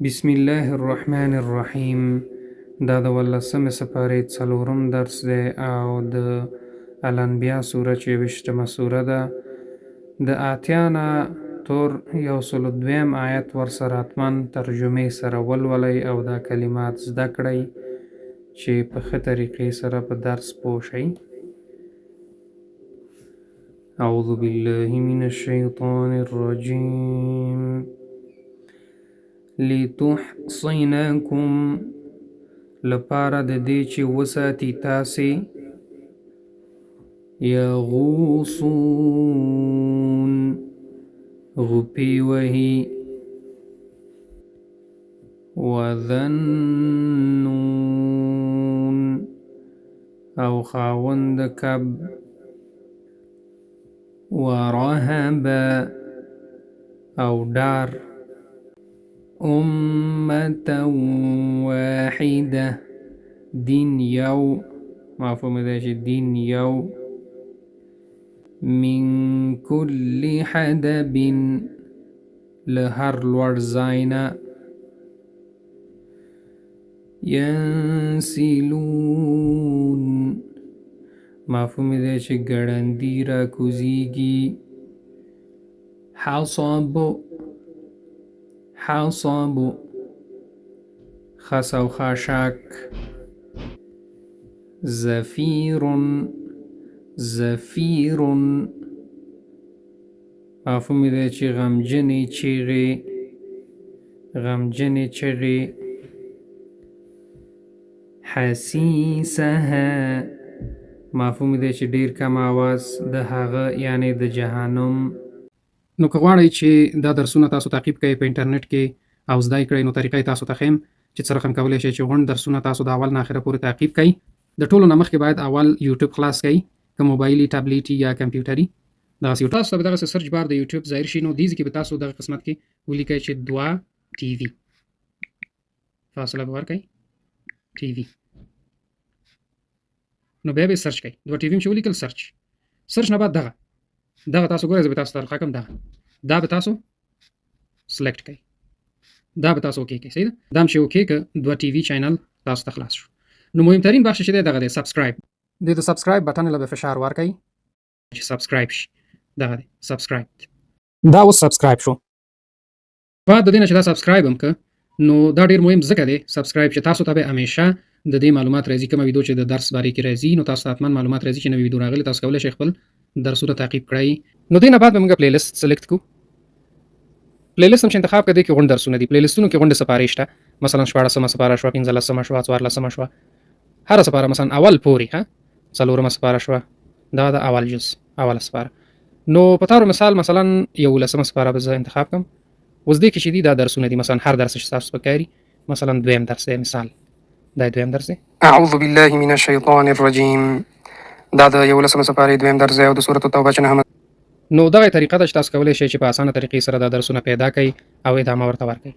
بسم الله الرحمن الرحیم. دا د ولسمې سپارې څلورم درس دی او د الانبیا سوره چې 21مه سوره ده، د 80 نه تر 102 آیت ورسره حتما ترجمې سره ولولئ او دا کلمات زده کړئ چې په ښه طریقې سره په درس پوه شئ. اعوذ بالله من الشیطان الرجیم. لتحصنکم، لپاره د دې چې وساتي تاسې. یغوصون، غوپې وهي. وذنون، او خاوند کب. ورهبا، او ډار. امة واحدة، دین یو، مفهوم دی چې دین یو. من کل حدب، له هر لوړ ځای نه. ینسلون، مفهوم دی چې ګړندي راکوزیږي. حصب، حصب، خس او خاشاک. زفیر، زفیر، مفهوم دی چې غمجنې چیغې، غمجنې چغې. حسیسها، مفهوم دی چې ډیر کم آواز د هغه یعنی د جهنم. نو که غواړئ چې دا درسونه تاسو تعقیب کړئ په انټرنیټ کې او زده یې کړئ، نو طریقه یې تاسو ته ښیم چې څه رقم کولی شئ چې غونډ درسونه تاسو د اول نه اخره پورې تعقیب کړئ. د ټولو نه مخکې باید اول یوټیوب خلاص کړئ، که موبایلي، ټابلیټي یا کمپیوټري. دغسې یو تاسو ته به دغسې search bar د یوټیوب ظاهر شي. نو دې ځای کې به تاسو دغه قسمت کې ولیکئ چې دوا ټي وي، فاصله به ورکړئ ټي وي، نو بیا به یې search کړئ. دوا ټي وي چې ولیکل search، search نه بعد دغه دغه تاسو ګورئ، زه به تاسو ته القا کوم. دغه دا به تاسو select کړئ، دا به تاسو okay کړئ. صحیح ده؟ دا هم چې okay که دوا ټي وي channel تاسو ته خلاص شو. نو مهمترین بخش چې دی دغه دی subscribe. دې د subscribe button له به فشار ورکړئ چې subscribe شي. دغه دی subscribe، دا اوس subscribe شو. بعد د دې نه چې دا subscribe هم که، نو دا ډیر مهم ځکه دی subscribe چې تاسو ته به همیشه د دې معلومات راځي. کومه ویډیو چې د درس بارې کې راځي، نو تاسو ته حتما معلومات راځي چې نوې ویډیو راغلي، تاسو کولی شئ خپل درسونه تعقیب کړئ. نو دې نه بعد به موږ playlist select کو. playlist هم چې انتخاب کړئ، دې کې غونډ درسونه دي. playlist ونو کې غونډې سپارې شته، مثلا 16مه سپاره شوه، 15مه شوه، 14مه شوه، هره سپاره مثلا اول پورې، ها څلورمه سپاره شوه، دا د اول جز اوله سپاره. نو په تارو مثال مثلا 11مه سپاره به زه انتخاب کړم. اوس دې کې چې دي دا درسونه دي، مثلا هر درس چې تاسو پکاري، مثلا دویم درس دی، مثال دا دویم درس دی. اعوذ بالله من الشیطان الرجیم، دا د 11مه سپارې دویم درس دی او د سورة التوبه چې نهمه. نو دغه طریقه ده چې تاسو کولی شئ چې په اسانه طریقې سره دا درسونه پیدا کړئ او ادامه ورته ورکړئ.